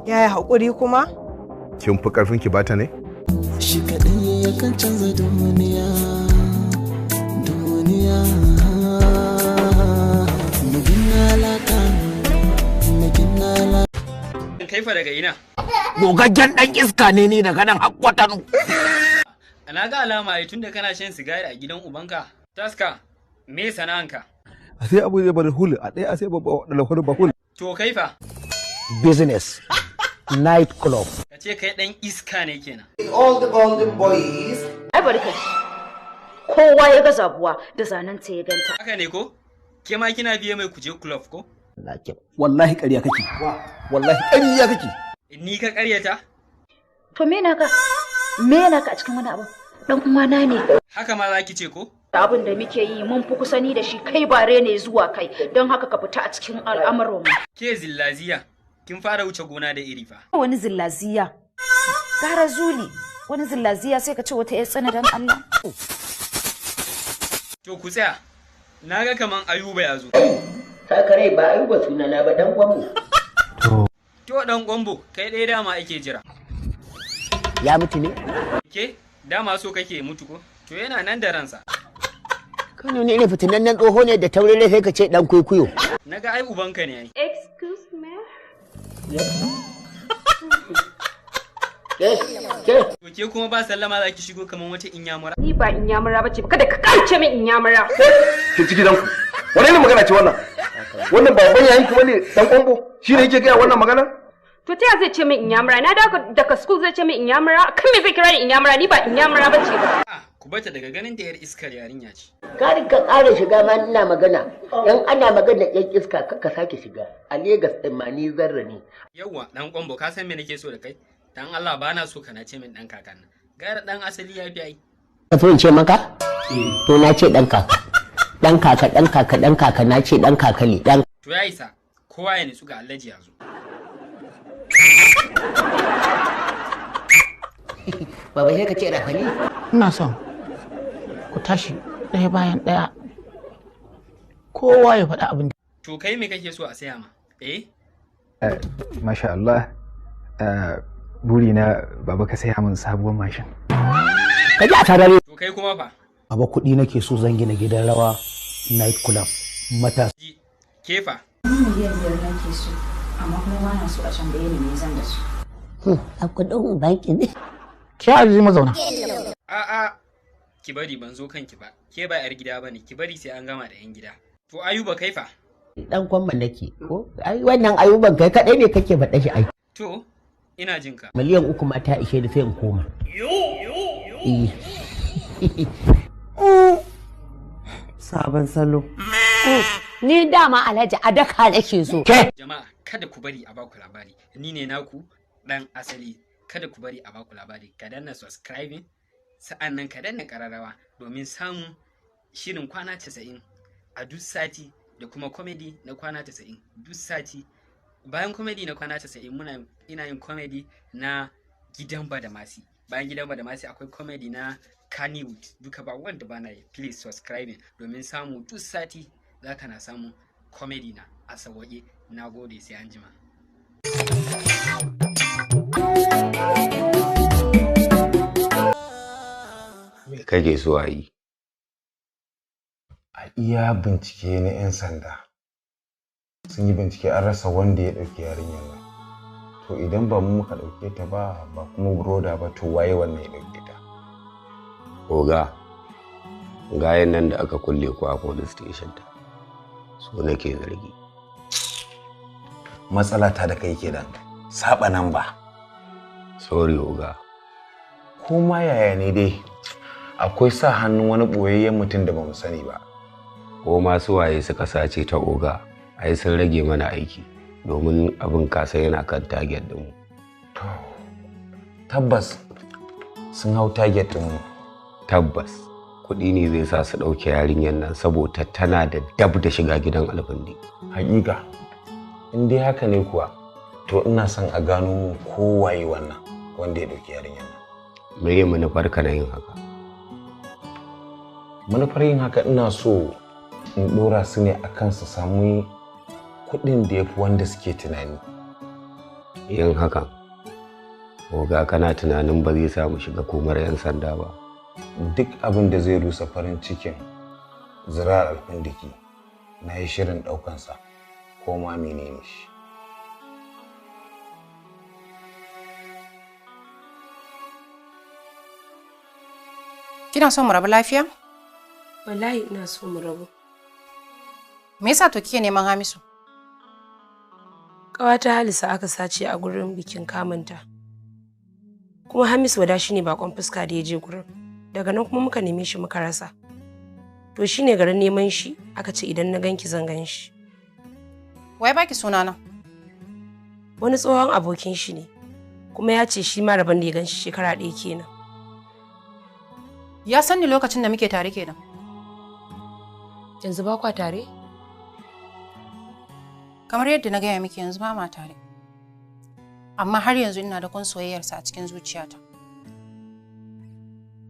Yaya haƙuri kuma? Kin fi ƙarfin ki bata ne? Shi kaɗai yakan canza duniya, duniya. Mu gina alaƙa, mu gina alaƙa. Kai fa daga ina? Gogaggen ɗan iska ne ni daga nan hakkwatano. Na ga alama ai tunda kana shan sigari a gidan ubanka. Taska, me sana'anka? A sai abu zai bar hul a ɗaya a sai babba da lahur bahul. To kai fa? Business night club. Ka ce kai ɗan iska ne kenan. All the golden boys. Ai bari ka ji. Kowa ya ga zabuwa da zanen ta ya ganta. Haka ne ko? Ke ma kina biye mai kuje club ko? Wallahi ƙarya kake. Wallahi ƙarya kake. Ni ka ƙaryata? To me naka? Me naka a cikin wani abu? Dan uwana ne. Haka ma za ki ce ko? Abin da muke yi mun fi kusa ni da shi, kai bare ne zuwa kai, don haka ka fita a cikin al'amuran mu. Ke zillaziya, kin fara wuce gona da iri fa. Wani zillaziya. Gara zuli, wani zillaziya sai ka ce wata 'yar tsana dan Allah. To ku tsaya. Na ga kaman Ayuba ya zo. Sakarai ba Ayuba sunana ba, dan gwambo. To dan gwambo, kai ɗaya dama ake jira. Ya mutu ne? Ke dama so kake mutu ko? To yana nan da ransa. Kano ne irin fitinannen tsoho ne da taurare sai ka ce dan kwaikwayo. Na ga ai ubanka ne ai. Excuse me. Ke, ke. To ke kuma ba sallama za ki shigo kaman wata inyamura. Ni ba inyamura bace ba, kada ka karce min inyamura. Ki ci gidanku. Wani irin magana ce wannan? Wannan ba babban yayin ki bane dan kwambo? Shi ne yake gaya wannan magana? To ta zai ce min inyamura? Na dawo daga school zai ce min inyamura? Kan me zai kira ni inyamura? Ni ba inyamura bace ba. Ku bata daga ganin da yar iskar yarinya ce. Kar ka ƙara shiga ma ina magana. In ana magana yan iska kar ka sake shiga. A Legas ɗin ma ni zarra ne. Yawwa dan kwambo, ka san me nake so da kai? Dan Allah bana so kana ce min dan kakan nan. Gara dan asali ya fi ai. Ka so in ce maka? To na ce dan kaka. Dan kaka, dan kaka, dan kaka, na ce dan kaka ne. Dan To ya isa, kowa ya nitsu ga Alhaji ya zo. Baba sai ka ce rafali. Ina son ku tashi ɗaya bayan ɗaya. Kowa ya faɗi abin. To kai me kake so a saya ma? Eh? Masha Allah, burina baba ka saya min sabuwar mashin. Ka ji a sarari. To kai kuma fa? Baba kuɗi nake so zan gina gidan rawa night club matasa. Kefa. 5 miliyan nake so, amma kuma ba na so a tambaye ni me zan da su. A kuɗin banki ne. Ke aji mazauna. A'a, ki bari ban zo kanki ba. Ke ba yar gida bane, ki bari sai an gama da yan gida. To Ayuba kai fa? Dan kwamma nake ko? Ai wannan Ayuban kai kaɗai ne kake faɗa shi ai. To ina jin ka. 3 miliyan ma ta ishe ni sai in koma. Eh. Sabon salo. Ni dama Alhaji a daka nake so. Jama'a kada ku bari a baku labari. Ni ne naku dan asali. Kada ku bari a baku labari. Ka danna subscribing, sa'annan ka danna kararrawa domin samun shirin kwana 90 a duk sati da kuma comedy na kwana 90 duk sati. Bayan comedy na kwana 90 muna ina yin comedy na Gidan Badamasi. Bayan Gidan Badamasi akwai comedy na Kannywood, duka ba wanda bana yi. Please subscribing domin samu duk sati zaka na samun comedy na a sauwaƙe. Na gode, sai an jima. Me kake so a yi? A iya bincike na 'yan sanda, sun yi bincike an rasa wanda ya ɗauki yarinyar nan. To idan ba mu muka ɗauke ta ba, ba kuma broda ba, to waye wannan ya ɗauke ta? Oga, gayan nan da aka kulle ku a police station ta. So nake zargi. Matsala ta da kai kenan, saba nan ba. Sorry oga. Ko ma yaya ne dai, akwai sa hannun wani ɓoyayyen mutum da bamu sani ba. Ko ma su waye suka sace ta oga, ai sun rage mana aiki domin abin kasa yana kan target ɗinmu. Tabbas sun hau target ɗinmu. Tabbas kuɗi ne zai sa su ɗauke yarinyar nan saboda tana da dab da shiga gidan alfindi. Hakika, in dai haka ne kuwa, to ina son a gano mun kowaye wannan wanda ya ɗauki yarinyar nan. Me manufar ka na yin haka? Manufar yin haka, ina so in ɗora su ne akan su samu kuɗin da ya fi wanda suke tunani. Yin hakan, oga, kana tunanin ba zai samu shiga komar 'yan sanda ba? Duk abin da zai rusa farin cikin zirar Alfindiki, na yi shirin ɗaukansa, ko ma menene shi. Kina so mu rabu lafiya? Wallahi ina so mu rabu. Me yasa to kike neman Hamisu? Ƙawata Halisa aka sace a gurin bikin kamunta. Kuma Hamisu Wada shine bakon fuska da ya je gurin. Daga nan kuma muka neme shi muka rasa. To shine garin neman shi aka ce idan na ganki zan gan shi. Wai baki sunana? Wani tsohon abokin shi ne. Kuma ya ce shi ma rabon da ya gan shi shekara ɗaya kenan. Ya san ni lokacin da muke tare kenan. Yanzu ba kwa tare? Kamar yadda na gaya miki, yanzu ba ma tare. Amma har yanzu ina da kun soyayyarsa a cikin zuciyata.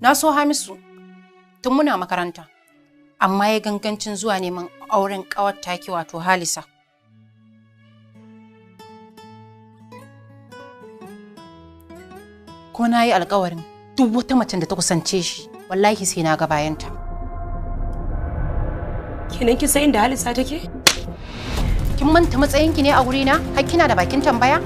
Na so Hamisu tun muna makaranta, amma ya gangancin zuwa neman auren ƙawar taki, wato Halisa. Ko na yi alkawarin duk wata macen da ta kusance shi, wallahi sai na ga bayanta. Kenan kin san inda Halisa take? Kin manta matsayinki ne a wurina? Har kina da bakin tambaya?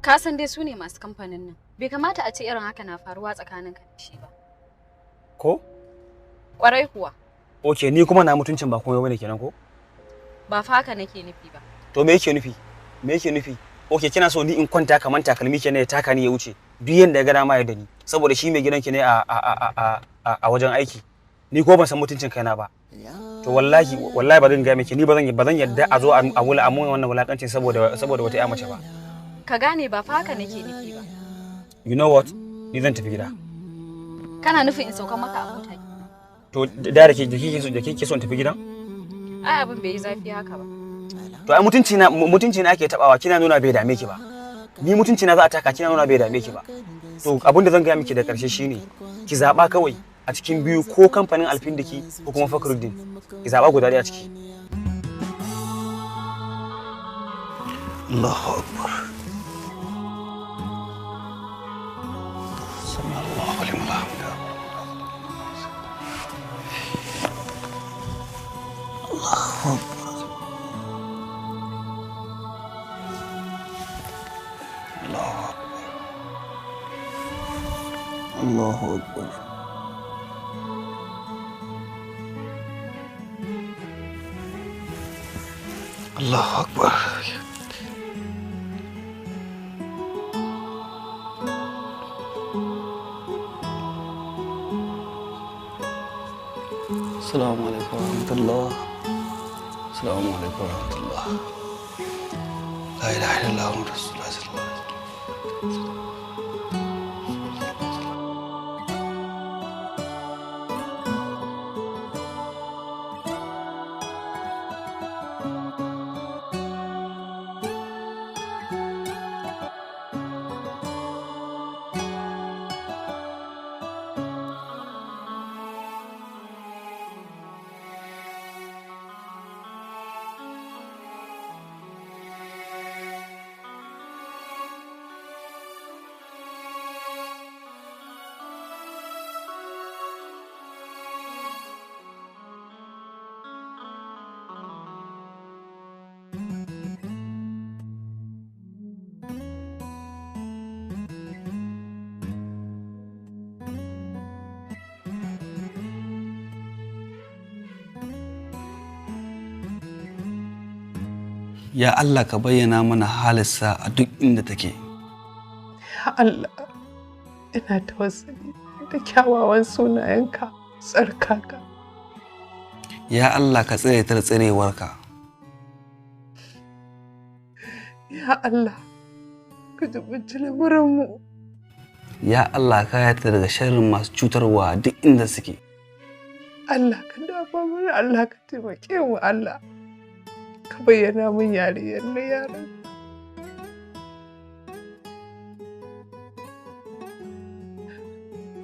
Ka san dai su ne masu kamfanin nan. Bai kamata a ce irin haka na faruwa tsakanin ka da shi ba. Ko? Kwarai kuwa. Ok, ni kuma na mutuncin ba komai bane kenan ko? Ba fa haka nake nufi ba. To me yake nufi? Me yake nufi? Ok, kina so ni in kwanta kaman takalmi kenan, ya taka ni ya wuce. Duk yanda ya ga dama ya da ni. Saboda shi mai gidanki ne a wajen aiki. Ni ko ban san mutuncin kaina ba. To wallahi wallahi ba zan ga miki, ni ba zan yadda a zo a wula a mun wannan wulakancin saboda wata 'ya mace ba. Ka gane, ba fa haka nake nufi ba. You know what? Ni zan tafi gida. Kana nufin in sauka maka a mota? To da kike so in tafi gidan? Ai abin bai yi zafi haka ba. To ai mutunci na ake tabawa, kina nuna bai dame ki ba. Ni mutunci na za a taka, kina nuna bai dame ki ba. To abin da zan gaya miki da karshe shine, ki zaba kawai a cikin biyu, ko kamfanin Alfindiki ko kuma Fakhruddin. Ki zaba guda ɗaya a ciki. Allahu Akbar. Sami Allahu liman hamidah. Allahu Akbar. Allahu Akbar. Allahu Akbar. Allahu Akbar. Assalamu alaikum warahmatullah. Assalamu alaikum warahmatullah. La ilaha illallah Muhammadur Rasulullah sallallahu alaihi wasallam. Ya Allah, ka bayyana mana Halisa a duk inda take. Ya Allah, ina tawassuli da kyawawan sunayenka tsarkaka. Ya Allah, ka tsare ta da tsarewarka. Ya Allah, ka jibinci lamuranmu. Ya Allah ka yata daga sharrin masu cutarwa duk inda suke. Allah ka dafa mana, Allah ka taimake mu, Allah ka bayyana min yariyar na yaran.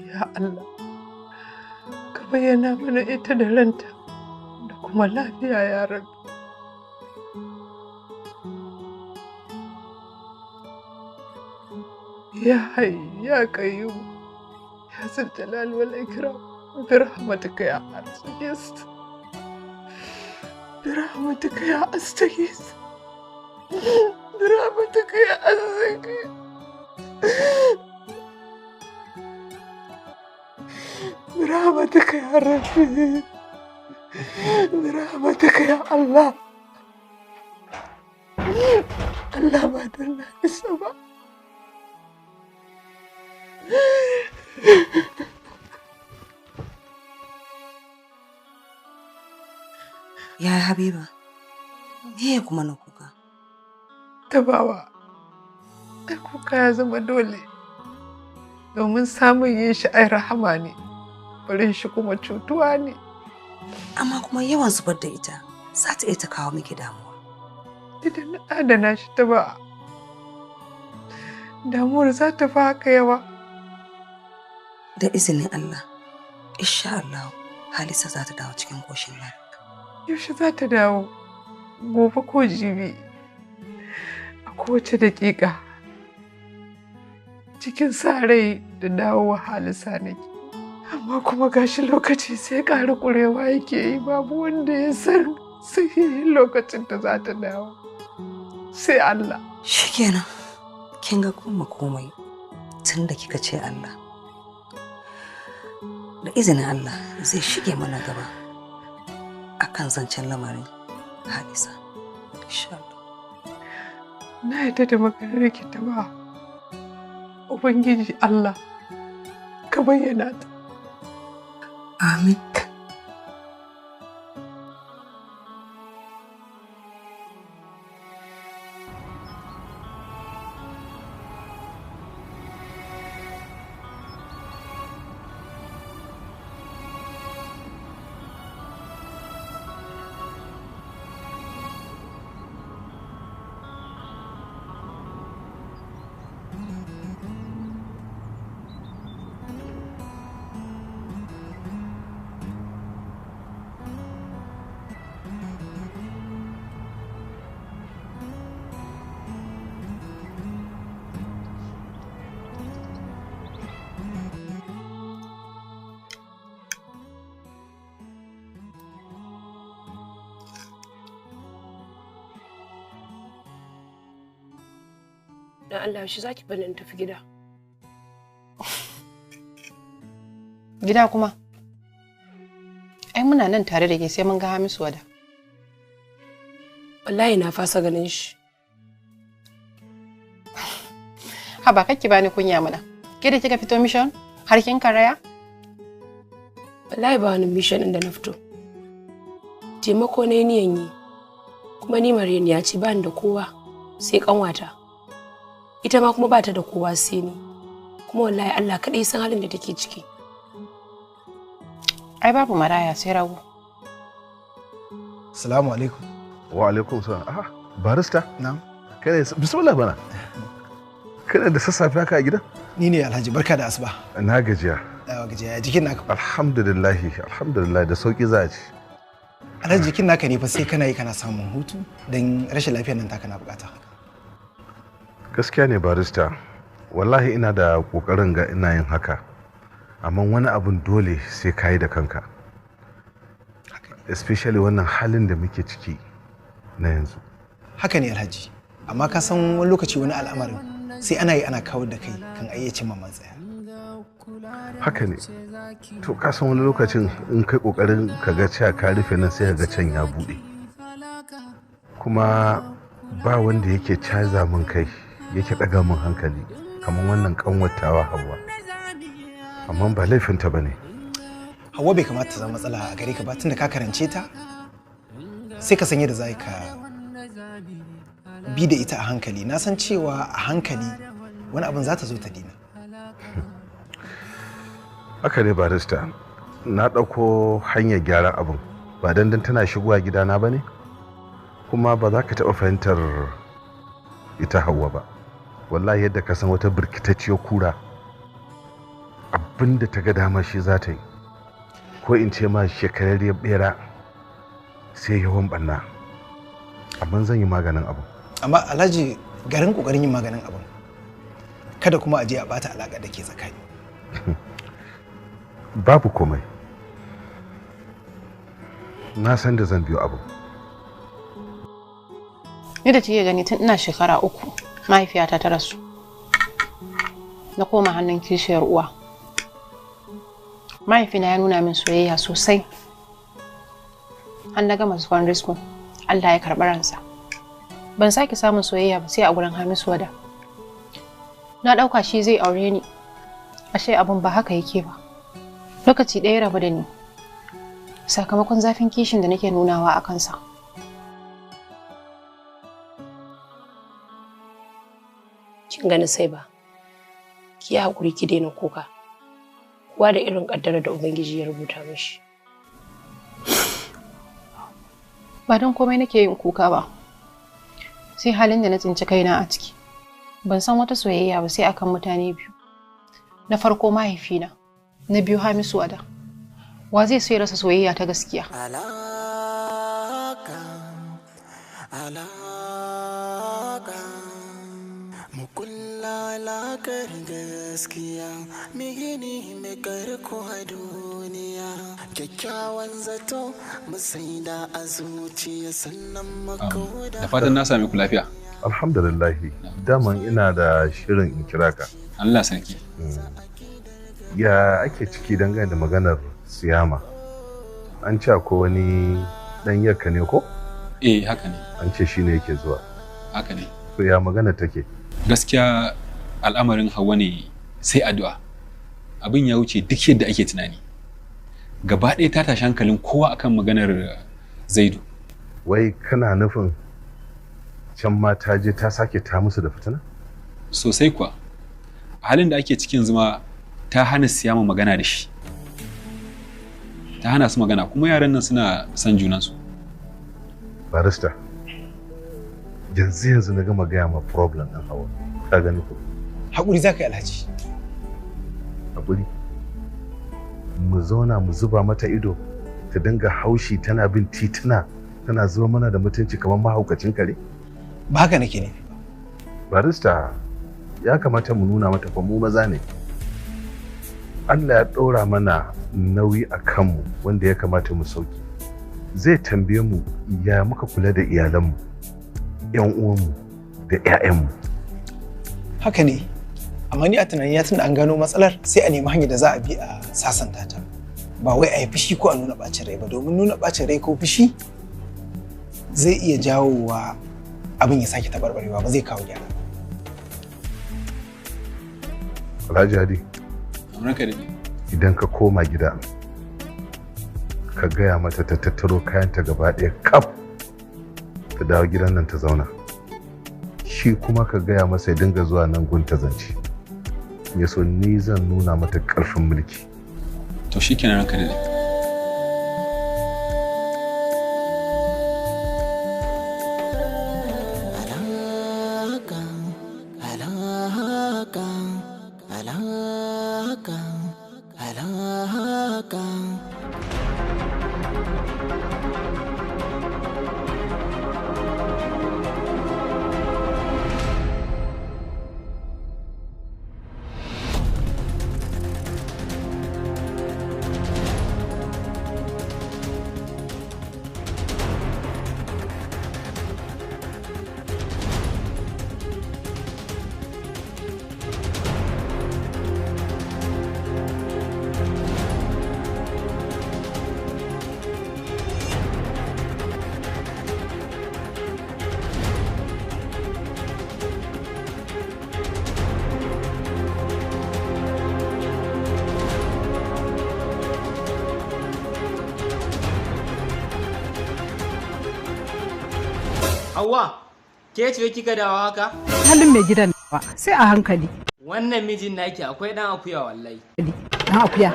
Ya Allah, ka bayyana mana ita da ranta da kuma lafiya ya Rabbi. Ya Hayyu ya Qayyum, ya Zal Jalal wal Ikram, برحمتك يا أستغيث، برحمتك يا أستغيث، برحمتك يا أستغيث. برحمتك يا ربي، برحمتك يا الله. الله ما درنا السماء. Yaya Habiba, me kuma na kuka? Tabawa, ai kuka ya zama dole. Domin samun yin shi ai rahama ne, barin shi kuma cutuwa ne. Amma kuma yawan zubar da ita za ta iya ta kawo miki damuwa. Idan na adana shi Tabawa, damuwar za ta fi haka yawa. Da izinin Allah, insha Allah, Halisa za ta dawo cikin koshin lafiya. Yaushe za ta dawo? Gobe ko jibi? A kowace daƙiƙa. Cikin sa rai da dawowa Halisa nake. Amma kuma gashi lokaci sai ƙara ƙurewa yake yi, babu wanda ya san sahihin lokacin da za ta dawo. Sai Allah. Shikenan, kin ga kuma komai tun da kika ce Allah. Da izinin Allah zai shige mana gaba akan zancen lamarin Halisa. Insha Allah. Na yarda da maganar ki ta ba. Ubangiji Allah, ka bayyana ta. Amin. Dan Allah shi zaki bani in tafi gida. Gida kuma? Ai muna nan tare da ke sai mun ga Hamisu Wada. Wallahi na fasa ganin shi. Haba kake bani kunya mana. Ke da kika fito mission har kin karaya? Wallahi ba wani mission din da na fito. Taimako ne niyan yi. Kuma ni Maryam ya ce ba ni da kowa sai kanwata. Ita ma kuma bata da kowa sai ni. Kuma wallahi Allah kaɗai san halin da take ciki. Ai babu maraya sai rago. Assalamu alaikum. Wa alaikum salam. Ah, barista? Na'am. Kai bismillah bana. Kana da sassafe haka a gidan? Ni ne Alhaji, barka da asuba. Na gajiya. Dawa gajiya, ya jikin naka? Alhamdulillah, alhamdulillah da sauki za a ci. Alhaji jikin naka ne fa sai kana yi kana samun hutu don rashin lafiyar nan taka na bukata haka. Gaskiya ne barista, wallahi ina da kokarin ga ina yin haka, amma wani abun dole sai ka yi da kanka. Especially wannan halin da muke ciki na yanzu. Haka ne Alhaji, amma ka san wani lokaci wani al'amarin sai ana yi ana kawar da kai kan a iya cimma matsaya. Haka ne, to ka san wani lokacin in kai kokarin ka ga cewa ka rufe nan sai ka ga can ya bude. Kuma ba wanda yake caza min kai, yake ɗaga min hankali kamar wannan kanwatawa Hauwa. Amma ba laifinta ba ne. Hauwa bai kamata ta zama matsala a gare ka ba tunda ka karance ta, sai ka san yadda za ka bi da ita a hankali. Na san cewa a hankali wani abin za ta zo ta dina. Haka ne barista, na ɗauko hanyar gyaran abin ba dandan tana shigowa gidana ba ne, kuma ba za ka taɓa fahimtar ita Hauwa ba. Wallahi yadda ka san wata birkitacciyar kura, abinda ta ga dama shi za ta yi, ko in ce ma shekararriyar bera sai yawan ɓanna. Amma zan yi maganin abin. Amma Alhaji, garin ƙoƙarin yin maganin abin, kada kuma a je a ɓata alaƙa da ke tsakani. Babu komai, na san da zan biyo abin. Ni da kike gani, tun ina shekara 3 mahaifiyata ta rasu. Na koma hannun kishiyar uwa. Mahaifina ya nuna min soyayya sosai. Har na gama secondary school, Allah ya karɓi ransa. Ban sake samun soyayya ba sai a gurin Hamisu Wada. Na ɗauka shi zai aure ni, ashe abin ba haka yake ba. Lokaci ɗaya rabu da ni, sakamakon zafin kishin da nake nunawa a kansa. Kin gani sai ba, ki yi haƙuri ki daina kuka. Kowa da irin ƙaddarar da Ubangiji ya rubuta mishi. Ba don komai nake yin kuka ba, sai halin da na tsinci kaina a ciki. Ban san wata soyayya ba sai akan mutane biyu. Na farko mahaifina, na biyu Hamisu Wada. Wa zai so ya rasa soyayya ta gaskiya? Alaka, alaka, mu kulla alakar gaskiya, mu gini mai karko a duniya, kyakkyawan zato mu saida a zuciya sannan mu kauda. Da fatan na sami ku lafiya. Alhamdulillah, daman ina da shirin in kira ka. Allah sarki. Ya ake ciki dangane da maganar siyama? An ce akwai wani dan yakka ne ko? Eh, haka ne. An ce shine yake zuwa. Haka ne. To ya magana take? Gaskiya al'amarin Hauwa ne sai addu'a. Abin ya wuce duk yadda ake tunani. Gaba ɗaya ta tashi hankalin kowa akan maganar Zaidu. Wai kana nufin can ma ta je ta sake ta musu da fitina? Sosai kuwa. A halin da ake cikin zuma ta hana siyama magana da shi. Ta hana su magana, kuma yaran nan suna son junansu. Barista, yanzu yanzu na gama gaya ma problem ɗin Hauwa. Ka gani ko? Haƙuri za ka yi Alhaji. Haƙuri. Mu zauna mu zuba mata ido, ta dinga haushi tana bin tituna, tana zuba mana da mutunci kamar mahaukacin kare? Ba haka nake nufi ba. Barista, ya kamata mu nuna mata fa mu maza ne. Allah ya ɗora mana nauyi a kanmu wanda ya kamata mu sauki. Zai tambaye mu ya muka kula da iyalanmu, 'yan uwanmu da 'ya'yanmu. Haka ne, amma ni a tunanina tun da an gano matsalar sai a nemi hanyar da za a bi a sasanta ta. Ba wai a yi fushi ko a nuna ɓacin rai ba, domin nuna ɓacin rai ko fushi zai iya jawowa abin ya sake taɓarɓarewa, ba zai kawo gyara. Alhaji Hadi. Ranka daɗe. Idan ka koma gida, ka gaya mata ta tattaro kayanta gaba ɗaya kaf, ta dawo gidan nan ta zauna. Shi kuma ka gaya masa ya dinga zuwa nan gun ta zance. Ya so ni zan nuna mata ƙarfin mulki. To shi kenan ranka daɗe. Alaka, alaka, alaka, alaka. Hauwa, Ke ce kika dawo haka? Halin mai gidan ba sai a hankali. Wannan mijin naki akwai dan akuya wallahi. Dan akuya.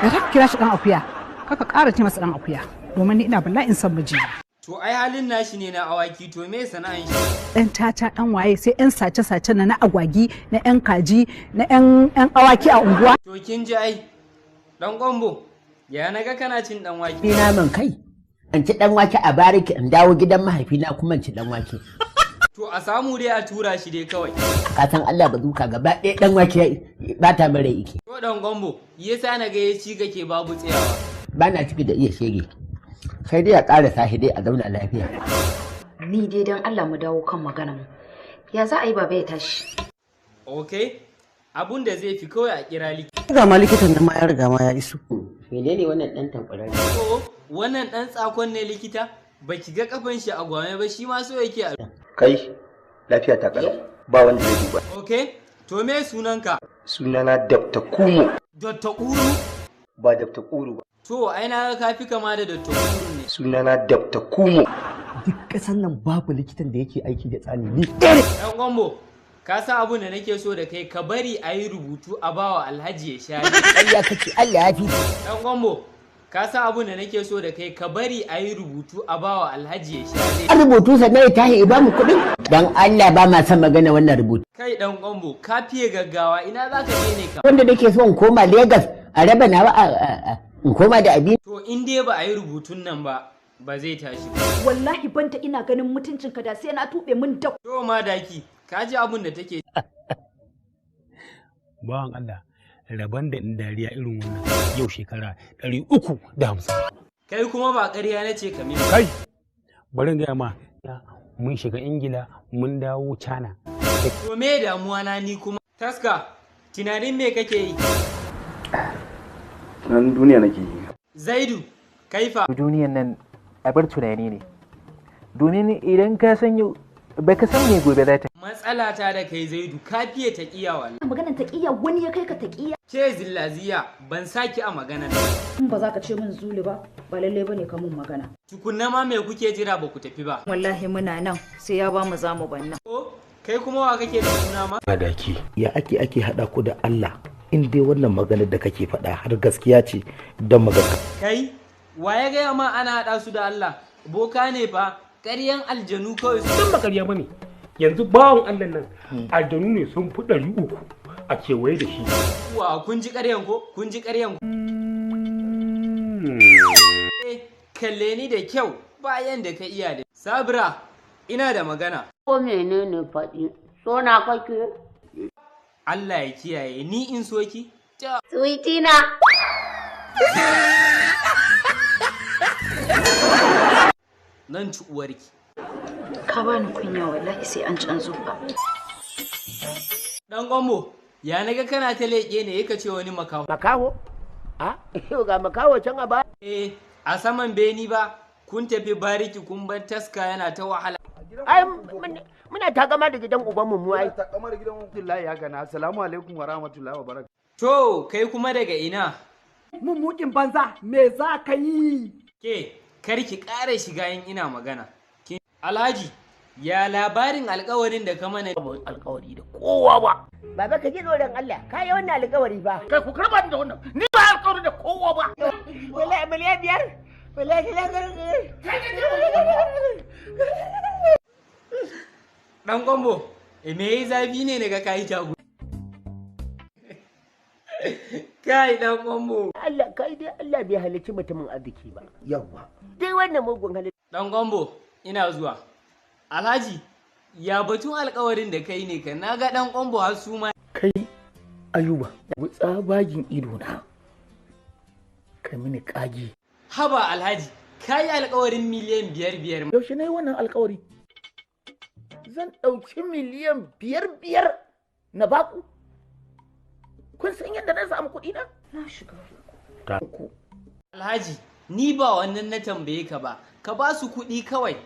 Da ta kira shi dan akuya. Kaka ƙara ce masa dan akuya. Domin ni ina bala'in son miji. To ai halin nashi ne na awaki, to me sana'an shi? Dan tata dan waye sai yan sace-sace na agwagi na yan kaji na yan awaki a unguwa. To kin ji ai. Dan Gombo, ya naga kana cin dan wake? Ni naman kai. In ci dan wake a bariki in dawo gidan mahaifina kuma in ci dan wake. To a samu dai a tura shi dai kawai. Ka san Allah ba duka gaba ɗaya dan wake ba ta mara yake. To Dan Gombo, yasa na ga ya ci kake babu tsayawa. Ba na ciki da iya shege. Sai dai a ƙara sashi dai a zauna lafiya. Ni dai don Allah mu dawo kan maganar mu. Ya za a yi baba ya tashi? Okay, abun da zai fi kawai a kira likita. Ga ma likitan nan ma ya riga ma ya iso. Menene wannan ɗan tankwararre? To wannan ɗan tsakon ne likita? Ba ki ga kafan shi a gwame ba, shi ma so yake a. Kai, lafiya ta kalau, ba wanda zai duba. Okay, to me sunanka? Sunana Dr. Kumo. Dr. Uru? Ba Dr. Uru ba. To ai na ga kafi kama da Dr. Uru ne. Sunana Dr. Kumo. Duk ƙasar nan babu likitan da yake aiki da tsani ni. Dan Gombo, ka san abun da nake so da kai, ka bari a yi rubutu a bawa Alhaji ya sha. Allah kace Allah ya fi. Dan Gombo, ka san abun da nake so da kai, ka bari a yi rubutu a bawa Alhaji ya sha. An rubutu sannan ya tashi ya ba mu kuɗin. Dan Allah ba ma son magana wannan rubutu. Kai Dan Gombo, ka fiye gaggawa, ina za ka je ne ka? Wanda nake so in koma Legas a raba nawa a in koma da abin. To in dai ba a yi rubutun nan ba, ba zai tashi ba. Wallahi banta ina ganin mutuncinka da sai na tuɓe min da. To madaki, ka ji abun da take. Bawan Allah, rabon da in dariya irin wannan yau shekara 350. Kai kuma ba ƙarya na ce ka min. Kai, bari in gaya ma, mun shiga Ingila mun dawo China. To me damuwa na ni kuma? Taska, tunanin me kake yi? Tunanin duniya nake yi. Zaidu, kaifa. Duniyan nan abar tunani ne. Domin idan ka san yau ba ka san me gobe za ta. Matsala ta da kai Zaidu, ka fiye taƙiya wallahi. Maganar taƙiya wani ya kai ka taƙiya. Ke zillaziya, ban saki a maganar nan. In ba za ka ce min zuli ba, ba lallai bane ka mun magana. Tukunna ma me kuke jira ba ku tafi ba? Wallahi muna nan sai ya ba mu za mu banna. Ko kai kuma wa kake da suna ma? Madaki. Ya ake haɗa ku da Allah in dai wannan maganar da kake faɗa har gaskiya ce don magana. Kai, wa ya gaya ma ana haɗa su da Allah? Boka ne fa, ƙaryan aljanu kawai. Sun ba ƙarya bane. Yanzu bawan Allah nan aljanu ne sun fi 300 a kewaye da shi. Wa kun ji ƙaryan ko? Kun ji ƙaryan ko? Kalle ni da kyau bayan da ka iya da. Sabira, ina da magana. Ko menene faɗi? So na kake? Allah ya kiyaye ni in soki. Sweetie na. Nan ci uwarki. Ka bani kunya wallahi sai an canzo ka. Dan Gombo, ya naga kana ta leƙe ne yaka ce wani makaho. Makaho? A? Ga makaho can a ba. Eh, a saman beni ba, kun tafi bariki kun bar taska yana ta wahala. Ai muna takama da gidan ubanmu mu ai. Takama da gidan Abdullahi ya gana. Assalamu alaikum wa rahmatullahi wa barakatuh. To, kai kuma daga ina? Mun mukin banza, me za ka yi? Ke, kar ki ƙara shiga yin ina magana. Alhaji, ya labarin alƙawarin da ka mana? Alƙawari da kowa ba. Baba ka ji tsoron Allah, ka yi wannan alƙawari ba. Kai ku karba da wannan. Ni ba alƙawari da kowa ba. Wallahi 5 miliyan. Wallahi Dan Gombo, me yayi zafi ne daga kai tagu? Kai Dan Gombo. Allah kai dai Allah bai halicci mutumin arziki ba. Yawwa. Dai wannan mugun hali. Dan Gombo, ina zuwa. Alhaji, ya batun alkawarin da kai ne ka naga Dan Gombo har su ma. Kai Ayuba, tsabagin ido na. Kai mini kage. Haba Alhaji, kai alkawarin 5 miliyan biyar. Yaushe na yi wannan alkawari? Zan ɗauki 5 miliyan biyar na baku. Kun san yadda na samu kuɗi na? Na shiga. Alhaji, ni ba wannan na tambaye ka ba, ka ba su kuɗi kawai.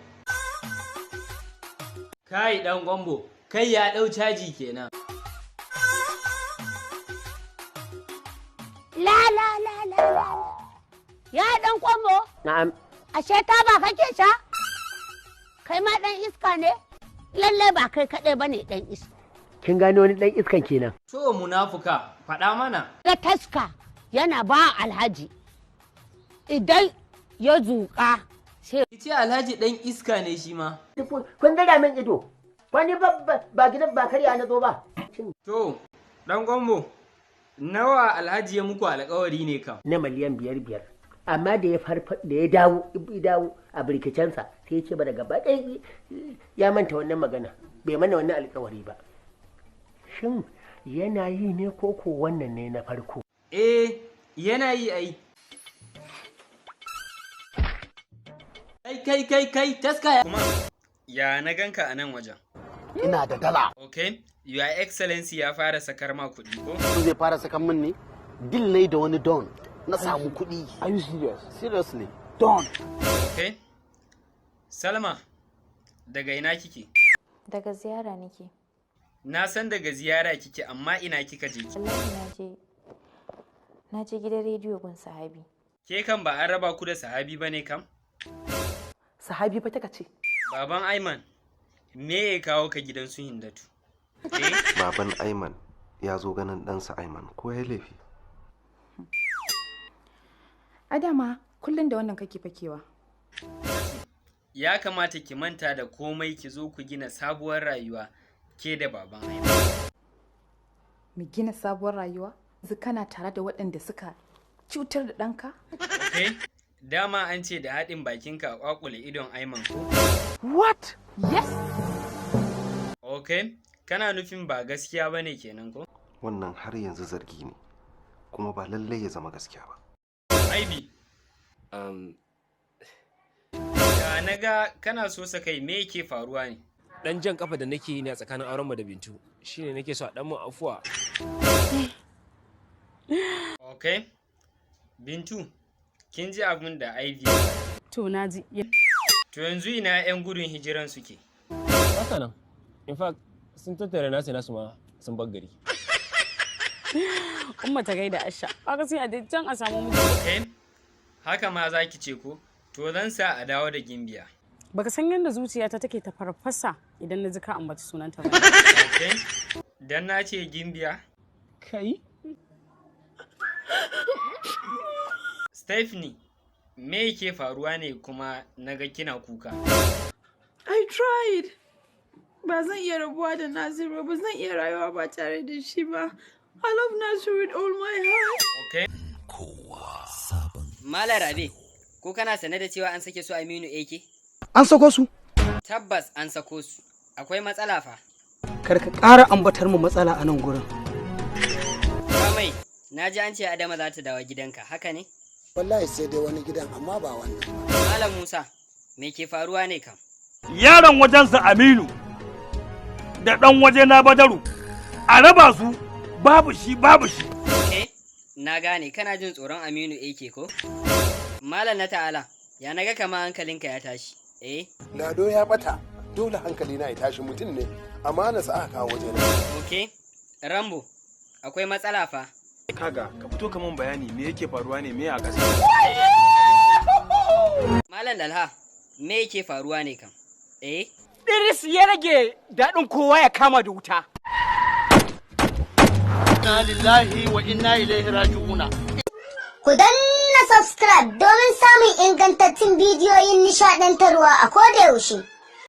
Kai Dan Gombo, kai ya ɗau caji kenan. La la la la la. Ya Dan Kwambo? Na'am. Ashe taba kake sha? Kai ma dan iska ne? Lallai ba kai kaɗai ba ne ɗan iska. Kin gano wani dan iskan kenan. To munafuka, faɗa mana. Ga taska yana ba Alhaji. Idan ya zuƙa sai. Ki ce Alhaji ɗan iska ne shi ma. Kun zira min ido. Wani ba gidan ba karya na zo ba. To, ɗan gwambo, nawa Alhaji ya muku alƙawari ne kam? Na miliyan 5 5. Amma da ya farfa da ya dawo a birkicensa, sai ya ce ba da gaba ɗaya ya manta wannan magana, bai mana wannan alkawari ba. Shin yana yi ne ko ko wannan ne na farko? Eh, yana yi ai. Kai kai kai kai, taska ya. Kuma ya na ganka a nan wajen. Ina da dala. Okay, Your Excellency ya fara sakar ma kuɗi ko? Zai fara sakan min ne? Deal ne da wani don. Na samu kuɗi. Are you serious? Seriously. Don. Okay. Salma, daga ina kike? Daga ziyara nake. Na san daga ziyara kike, amma ina kika je ki? Wallahi na je gidan rediyo gun Sahabi. Ke kan ba an raba ku da Sahabi bane kam? Sahabi fa taka ce. Baban Aiman, me ya kawo ka gidan su Hindatu? Baban Aiman ya zo ganin ɗansa Aiman, ko ya laifi? A dama kullum da wannan kake fakewa. Ya kamata ki manta da komai, ki zo ku gina sabuwar rayuwa ke da baban Aiman. Mu gina sabuwar rayuwa? Yanzu kana tare da waɗanda suka cutar da ɗanka? Okay? Dama an ce da haɗin bakinka a kwakule idon Aiman ko? What? Yes! Okay, kana nufin ba gaskiya bane kenan ko? Wannan har yanzu zargi ne, kuma ba lallai ya zama gaskiya ba. Aibi. Ya na ga kana so sa kai, me yake faruwa ne? Dan jan kafa da nake yi ne a tsakanin aurenmu da Bintu shine nake so a dan mun afuwa. Okay. Bintu, kin ji abin da Ivy ya faɗa. To na ji. To yanzu ina 'yan gudun hijiran suke? Haka nan, in fact sun tattara nasu nasu ma sun bar gari. Umma ta gaida Asha. Kaga sai a je can a samu miji. Okay. Haka ma za ki ce ko? To zan sa a dawo da Gimbiya. Baka san yadda zuciyata take ta farfasa idan na ji ka ambaci sunanta ba. Okay. Dan na ce Gimbiya? Kai? Stephanie, me yake faruwa ne kuma naga kina kuka? I tried. Ba zan iya rabuwa da Nasiru ba, zan iya rayuwa ba tare da shi ba. I love Nasiru with all my heart. Okay. Malam Rabe, ko kana sane da cewa an sake su Aminu AK? An sako su? Tabbas an sako su. Akwai matsala fa. Kar ka ƙara ambatar mu matsala a nan gurin. Mai, na ji an ce Adama za ta dawo gidanka, haka ne? Wallahi sai dai wani gidan, amma ba wannan. Malam Musa, me ke faruwa ne kam? Yaron wajensa Aminu da ɗan waje na Badaru, a raba su, babu shi babu shi. Eh, na gane kana jin tsoron Aminu AK ko? Malam na ta'ala, ya naga kama hankalinka ya tashi. Eh, Lado ya bata, dole hankali na ya tashi, mutum ne amana sa aka kawo waje na. Okay. Rambo, akwai matsala fa. Kaga, ka fito ka mun bayani me yake faruwa ne, me a ƙasa. Malam Dalha, me yake faruwa ne kam? Eh, Ɗiris ya rage daɗin kowa ya kama da wuta. Inna lillahi wa inna ilaihi raji'una. Ku danna subscribe domin samun ingantattun bidiyoyin nishaɗantarwa a koda yaushe.